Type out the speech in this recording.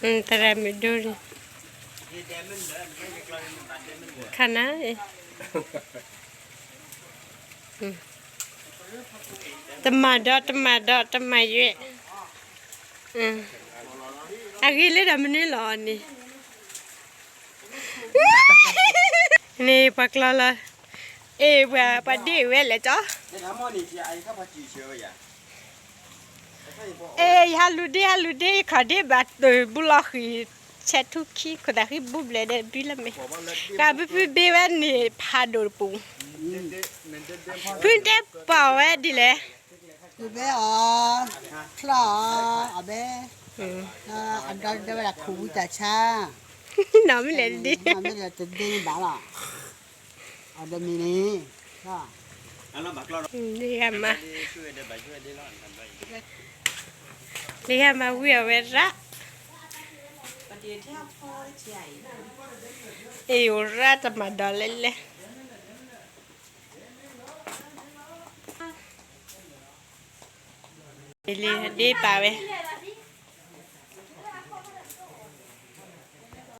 သရၣ်မုၣ်ဒိၣ်န့ၣ် ခါနၤ တမၤဒီး တမၤဒီး တမၤယွဲၢ်, အဂ့ၤလၢဒီးမနုၤလီၤန့ၣ်, န့ၣ်ပှၤကျီလီၤ, အ့ၣ် ပှၤ ပှၤဒ့ၣ်ဝဲလဲၣ်ကၠီ, အ့ၣ် ယဟးလူၤဒ့ ဟးလူၤဒ့ ယခီၣ်ဒ့ဘၣ်တၢ်ဘူလီၤဃံၤ, ဆဲးထူခံ ခိၣ်သးဃံဘူဘျဲၣ်ဒီးဘုလၢမဲာ်, တၢ်ဖုဖုဘ့ဝဲန့ၣ် ဖးဒိၣ်တပူၤ, ဖုတဲပာ်ဝဲဒ်လဲၣ်, ဖုဘ့အီၤ, ချီအီၤ, အဘ့, အဒီတဝဲဒၣ်ခိၣ်ဝံတၢ်ဆါ, နီၢ်မ့ၢ်လဲၣ်တဒ့, နီၢ်မ့ၢ်လဲၣ်တဒ့ဘၣ်လီၤ, အဒီမ့ၢ်န့ၣ်, လၢဂၤမၤ, လၢဂၤမၤဝံၤအဝဲရၣ်, အ့ၣ် အိၣ်ရၣ်တမၤဒီးလဲၣ်လဲၣ် လံဒ့ပာ်ဝဲ,